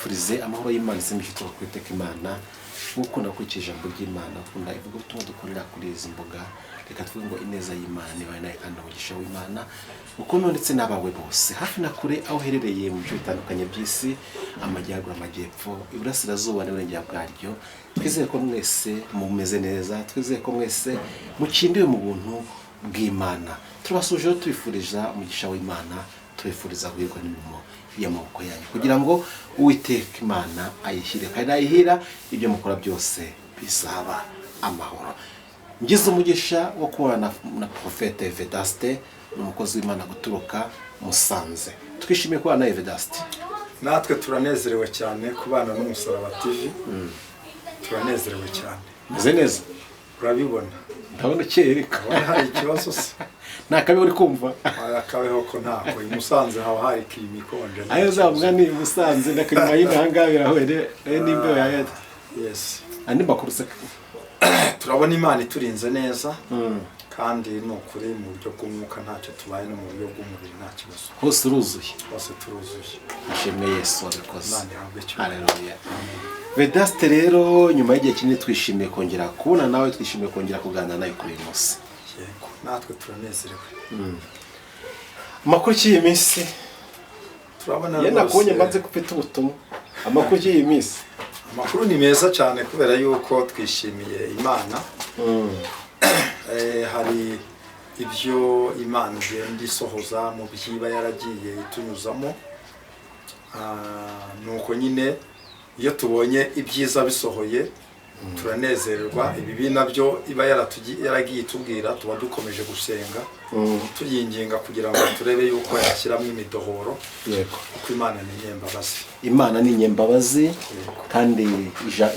Twifurize amahoro y'Imana, isengesho tuba kwiteka Imana, gukunda gukurikira ijambo ry'Imana, gukunda ivugabutumwa dukorera kuri izi mbuga. Reka tuvuge ngo ineza y'Imana niba nawe kandi umugisha w'Imana ukuntu ndetse n'abawe bose hafi na kure, aho uherereye mu bice bitandukanye by'isi, amajyaruguru, amajyepfo, iburasirazuba n'iburengera bwaryo. Twizeye ko mwese mumeze neza, twizeye ko mwese mukindiwe mu buntu bw'Imana. Turabasuhujeho, tubifuriza umugisha w'Imana, tubifuriza guhirwa n'imirimo y'amaboko yanyu, kugira ngo Uwiteka Imana ayishyire kandi nayihira ibyo mukora byose bizaba amahoro. Ngize umugisha wo kubana na Prophète Vedaste, ni umukozi w'Imana guturuka Musanze. Twishimiye kubana nawe, Vedaste. Natwe turanezerewe cyane kubana n'Umusaraba TV, turanezerewe cyane. Meze neza. Urabibona. Ndabona ukeye reka. Urabona hari ikibazo se? Nta kabi uri kumva? Akabeho ko ntako. I Musanze haba hari kirima ikonje. Ayo uzavuga ni Musanze na kirima y'inaha ngaha birahuye n'imbeho ya Yes. Andi makuru se? Turabona Imana iturinze neza, kandi ni ukuri mu buryo bw'umwuka ntacyo tubaye, no mu buryo bw'umubiri nta kibazo. Hose uruzuye. Hose turuzuye. Nshimwe Yesu wabikoze. Imana ihabwe icyubahiro. Haleluya. Vedaste rero, nyuma y'igihe kinini twishimiye kongera kubona nawe, twishimiye kongera kuganira nawe kuri uyu munsi. Yego, natwe turanezerewe. Amakuru y'iyi minsi? Turabona Iyo nakubonye rwose. Mbanze ko ufite ubutumwa. Amakuru y'iyi minsi? Amakuru ni meza cyane kubera yuko twishimiye Imana. Hari ibyo Imana igenda isohoza mu byiba yaragiye itunyuzamo. Nuko nyine iyo tubonye ibyiza bisohoye turanezerwa. Ibibi nabyo iba yaragiye itubwira, tuba dukomeje gusenga tuyinginga kugira ngo turebe yuko yashyiramo imidohoro, kuko Imana ni nyembabazi. Imana ni nyembabazi kandi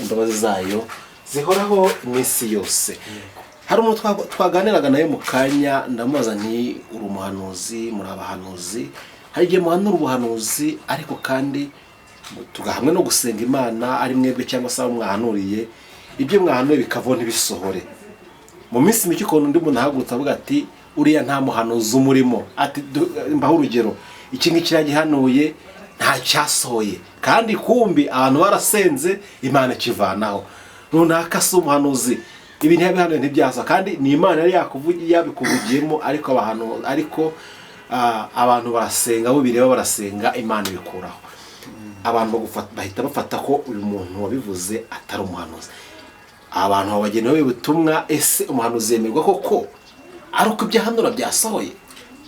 imbabazi zayo zihoraho iminsi yose. Hari umuntu twaganiraga nawe mu kanya, ndamubaza nti: "Uri umuhanuzi, muri abahanuzi, hari igihe muhanura ubuhanuzi, ariko kandi tugahamwe no gusenga Imana, ari mwebwe cyangwa se abo mwahanuriye, ibyo mwahanuye bikavaho ntibisohore. Mu minsi mike ukuntu undi muntu ahagurutse avuga ati: 'Uriya nta muhanuzi umurimo.' Ati mbaho urugero, iki ngiki yagihanuye nta cyasohoye, kandi kumbi abantu barasenze Imana ikivanaho. Runaka si umuhanuzi, ibi ntiyabihanuye ntibyaza, kandi ni Imana yari yabikuvugiyemo, ariko abantu, ariko abantu barasenga, abo bireba barasenga, Imana ibikuraho.' Abantu bahita bafata ko uyu muntu wabivuze atari umuhanuzi." Abantu babagenewe ubutumwa. Ese umuhanuzi yemerwa koko ari uko ibyo ahanura byasohoye?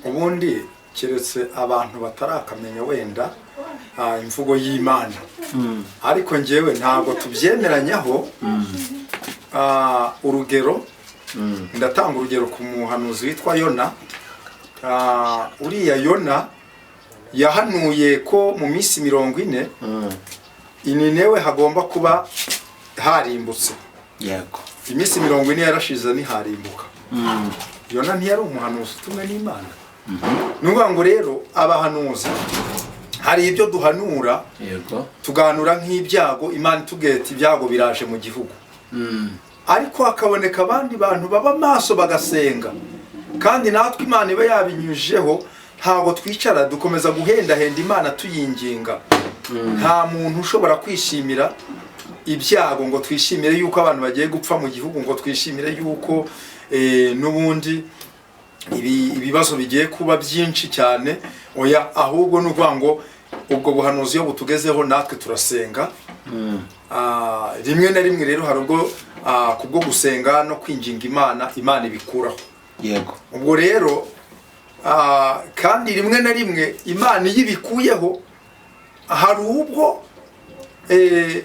Ubundi keretse abantu batarakamenya wenda imvugo y'Imana, ariko njyewe ntabwo tubyemeranyaho. Urugero, ndatanga urugero ku muhanuzi witwa Yona. Uriya Yona yahanuye ko mu minsi 40 i Ninewe hagomba kuba harimbutse. Iminsi 40 yarashize ntiharimbuka. Yona ntiyari umuhanuzi utumwe n'Imana? Ni ukuvuga ngo rero abahanuzi hari ibyo duhanura, tugahanura nk'ibyago, Imana itubwiye ati ibyago biraje mu gihugu, ariko hakaboneka abandi bantu baba maso bagasenga, kandi natwe Imana iba yabinyujeho. Ntabwo twicara, dukomeza guhendahenda Imana tuyinginga. Nta muntu ushobora kwishimira ibyago ngo twishimire yuko abantu bagiye gupfa mu gihugu, ngo twishimire yuko n'ubundi ibibazo bigiye kuba byinshi cyane. Oya, ahubwo ni ukuvuga ngo ubwo buhanuzi iyo butugezeho natwe turasenga. Rimwe na rimwe rero hari ubwo kubwo gusenga no kwinginga Imana, Imana ibikuraho. Ubwo rero kandi rimwe na rimwe Imana iyo ibikuyeho hari ubwo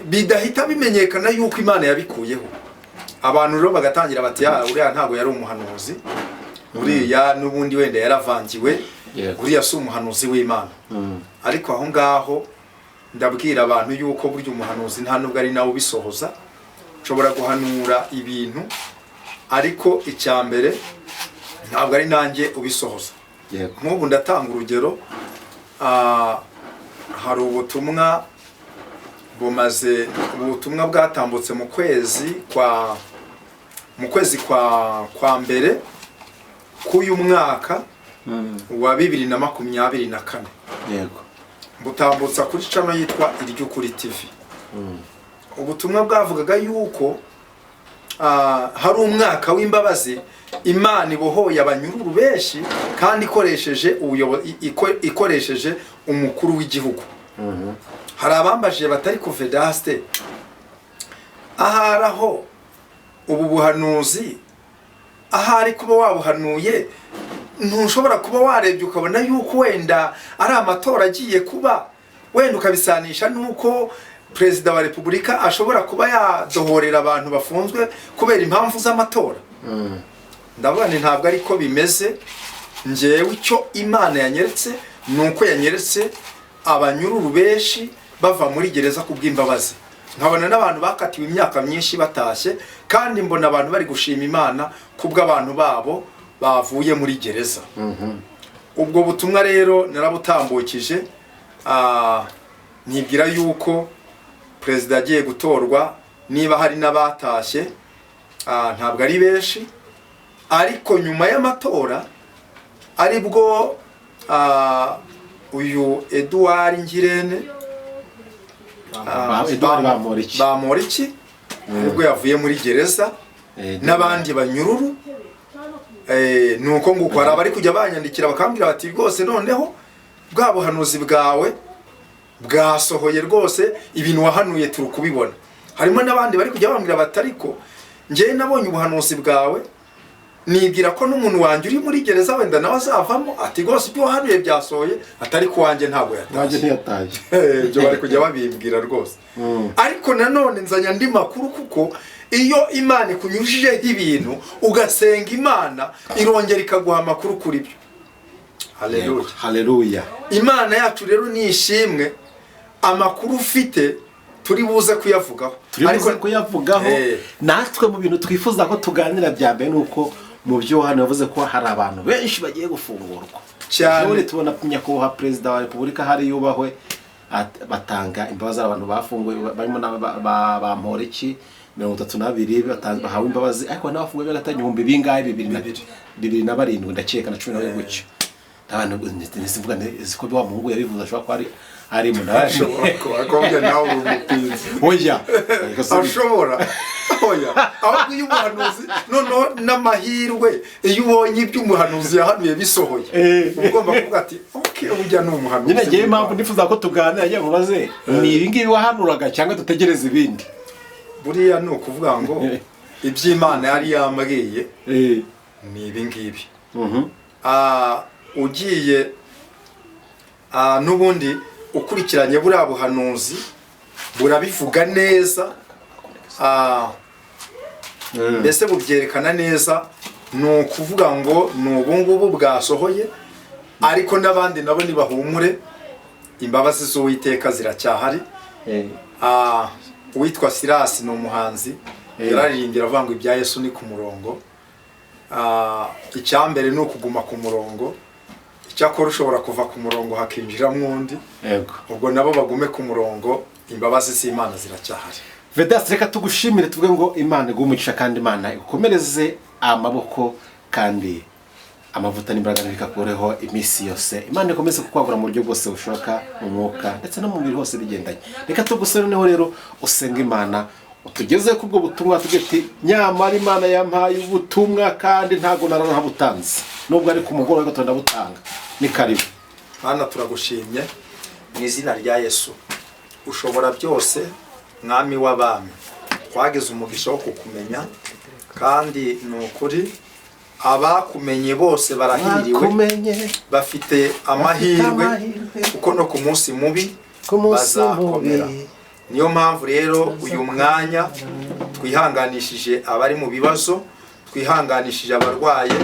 bidahita bimenyekana yuko Imana yabikuyeho. Abantu rero bagatangira bati: "Ah, uriya ntabwo yari umuhanuzi, uriya n'ubundi wenda yaravangiwe, uriya si umuhanuzi w'Imana." Ariko aho ngaho ndabwira abantu yuko burya umuhanuzi nta nubwo ari nawe ubisohoza. Nshobora guhanura ibintu, ariko icya mbere ntabwo ari nanjye ubisohoza. Nk'ubu ndatanga urugero, hari ubutumwa bumaze, ubutumwa bwatambutse mu kwezi kwa mbere k'uyu mwaka wa 2024. Butambutsa kuri channel yitwa Iryukuri TV. Ubutumwa bwavugaga yuko hari umwaka w'imbabazi, Imana ibohoye abanyururu benshi kandi ikoresheje ikoresheje umukuru w'igihugu. Hari abambajije batari ku Vedaste, ahari aho ubu buhanuzi ahari kuba wabuhanuye, ntushobora kuba warebye ukabona yuko wenda ari amatora agiye kuba, wenda ukabisanisha n'uko Perezida wa Repubulika ashobora kuba yadohorera abantu bafunzwe kubera impamvu z'amatora? Ndavuga nti ntabwo ariko bimeze. Njyewe icyo Imana yanyeretse ni uko yanyeretse abanyururu benshi bava muri gereza ku bw'imbabazi, nkabona n'abantu bakatiwe imyaka myinshi batashye, kandi mbona abantu bari gushima Imana kubw'abantu babo bavuye muri gereza. Ubwo butumwa rero narabutambukije, nibwira yuko perezida agiye gutorwa, niba hari n'abatashye, ntabwo ari benshi. Ariko nyuma y'amatora aribwo uyu Edouard Ngirente, Edouard Bamporiki. Bamporiki, nibwo yavuye muri gereza n'abandi banyururu. Nuko nguko hari abari kujya banyandikira bakambwira bati rwose noneho bwa buhanuzi bwawe bwasohoye, rwose ibintu wahanuye turi kubibona. Harimo n'abandi bari kujya bambwira bati ariko njyewe nabonye ubuhanuzi bwawe, nibwira ko n'umuntu wanjye uri muri gereza wenda nawe azavamo, ati rwose ibyo wahanuye byasohoye, atari ku wanjye ntabwo nanjye yatashye. Ntiyatashye. Ibyo bari kujya babimbwira rwose. Ariko nanone nzanye andi makuru, kuko iyo Imana ikunyujijeho ibintu ugasenga Imana, irongera ikaguha amakuru kuri byo. Haleluya! Haleluya! Imana yacu rero ni ishimwe. Amakuru ufite turi buze kuyavugaho. Turi buze kuyavugaho. Natwe mu bintu twifuza ko tuganira bya mbere ni uko mu byo hano yavuze ko hari abantu benshi bagiye gufungurwa. Cyane. Ejo bundi tubona Nyakubahwa Perezida wa Repubulika hari yubahwe, batanga imbabazi abantu bafunguwe, barimo na Bamporiki 32 bahawe imbabazi, ariko n'abafunguwe by'agateganyo ibihumbi bingahe, bibiri na Bibiri. 2007 ndakeka, na 11 gutyo. Abantu nsivuga nti ko wa muhungu yabivuze ashobora kuba ari mu nawe. Ashobora kuba akobwa nawe uri umupinzi. Oya. Ashobora, oya, ahubwo iyo umuhanuzi noneho n'amahirwe, iyo ubonye ibyo umuhanuzi yahanuye bisohoye, uba ugomba kuvuga ati ok, ujya ni umuhanuzi. Nyine ngewe impamvu nifuza ko tuganira, ngiye mubaze ni ibi ngibi wahanuraga cyangwa dutegereze ibindi? Buriya ni ukuvuga ngo iby'Imana yari yambwiye ni ibi ngibi. Ugiye n'ubundi ukurikiranye buriya buhanuzi burabivuga neza, mbese bubyerekana neza. Ni ukuvuga ngo ni ubungubu bwasohoye, ariko n'abandi nabo nibahumure, imbabazi z'Uwiteka ziracyahari. Uwitwa Sirasi ni umuhanzi, yararirimbye aravuga ngo ibya Yesu ni ku murongo. Icyambere ni ukuguma ku murongo. Icyakora ushobora kuva ku murongo hakinjiramo undi. Ubwo nabo bagume ku murongo, imbabazi z'Imana ziracyahari. Vedaste, reka tugushimire, tuvuge ngo Imana iguhe umugisha kandi Imana igukomereze amaboko, kandi amavuta n'imbaraga ntibikakureho iminsi yose. Imana ikomeze kukwagura mu buryo bwose bushoboka, mu mwuka ndetse no mu mubiri hose bigendanye. Reka tugusore noneho rero usenga Imana, utugeze ku bwo butumwa, tugira uti nyamara Imana yampaye ubutumwa kandi ntabwo narabutanze, nubwo ari ku mugoroba ariko ndabutanga. Ni karibu. Mana, turagushimye mu izina rya Yesu. Ushobora byose, Mwami w'abami. Twagize umugisha wo kukumenya, kandi ni ukuri abakumenye bose barahiriwe. Bakumenye. Bafite amahirwe, amahirwe. kuko no ku munsi mubi Ku munsi bazakomera. mubi. Niyo mpamvu rero uyu mwanya twihanganishije abari mu bibazo, twihanganishije abarwaye,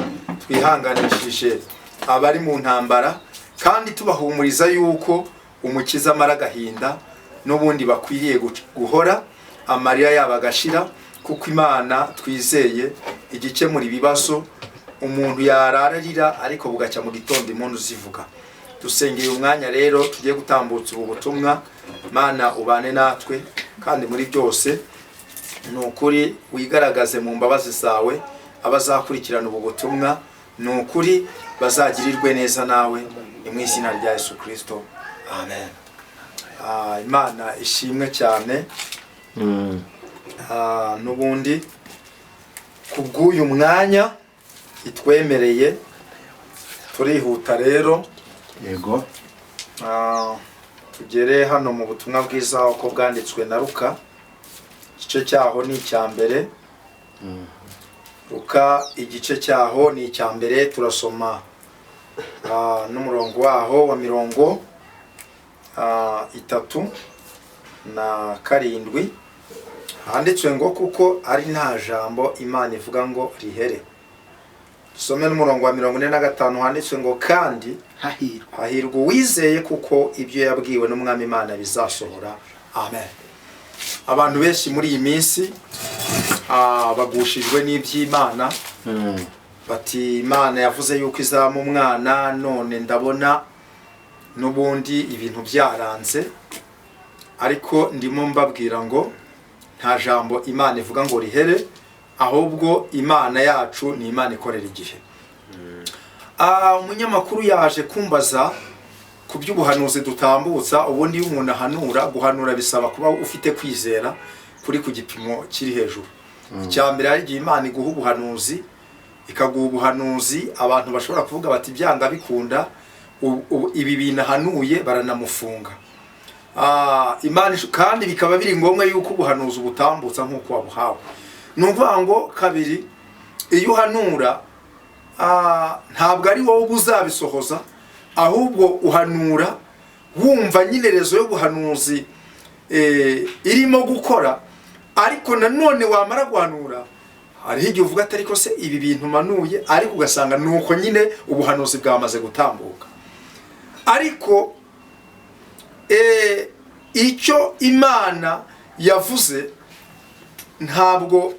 twihanganishije abari mu ntambara, kandi tubahumuriza yuko Umukiza amara agahinda, n'ubundi bakwiriye guhora amarira yabo agashira, kuko Imana twizeye igikemura ibibazo. Umuntu yarara arira, ariko bugacya mu gitondo impundu zivuga. Dusengeye umwanya rero tugiye gutambutsa ubu butumwa. Mana, ubane natwe, kandi muri byose ni ukuri wigaragaze mu mbabazi zawe. Abazakurikirana ubu butumwa ni ukuri bazagirirwe neza nawe. Ni mu izina rya Yesu Kirisito, amen. Imana ishimwe cyane. N'ubundi kubw'uyu mwanya itwemereye, turihuta rero. Yego. Tugere hano mu butumwa bwiza uko bwanditswe na Luka, igice cyaho ni icya mbere. Luka igice cyaho ni icya mbere, turasoma n'umurongo waho wa 37, handitswe ngo: "Kuko ari nta jambo Imana ivuga ngo rihere." Dusome n'umurongo wa 45, handitswe ngo: "Kandi hahirwa hahirwa uwizeye, kuko ibyo yabwiwe n'Umwami Imana bizasohora." Amen. Abantu benshi muri iyi minsi bagushijwe n'iby'Imana, bati: "Imana yavuze yuko izama umwana, none ndabona n'ubundi ibintu byaranze." Ariko ndimo mbabwira ngo nta jambo Imana ivuga ngo rihere, ahubwo Imana yacu ni Imana ikorera igihe. Umunyamakuru yaje kumbaza ku by'ubuhanuzi dutambutsa. Ubundi iyo umuntu ahanura, guhanura bisaba kuba ufite kwizera kuri ku gipimo kiri hejuru. Icya mbere, hari igihe Imana iguha ubuhanuzi, ikaguha ubuhanuzi abantu bashobora kuvuga bati: "Byanga bikunda, ibi bintu ahanuye baranamufunga." Imana kandi bikaba biri ngombwa yuko ubuhanuzi ubutambutsa nk'uko wabuhawe. Ni ukuvuga ngo kabiri, iyo uhanura, ntabwo ari wowe uba uzabisohoza, ahubwo uhanura wumva nyine rezo y'ubuhanuzi irimo gukora. Ariko nanone wamara guhanura, hariho igihe uvuga ati: "Ariko se ibi bintu manuye?" Ariko ugasanga ni uko nyine ubuhanuzi bwamaze gutambuka. Ariko icyo Imana yavuze ntabwo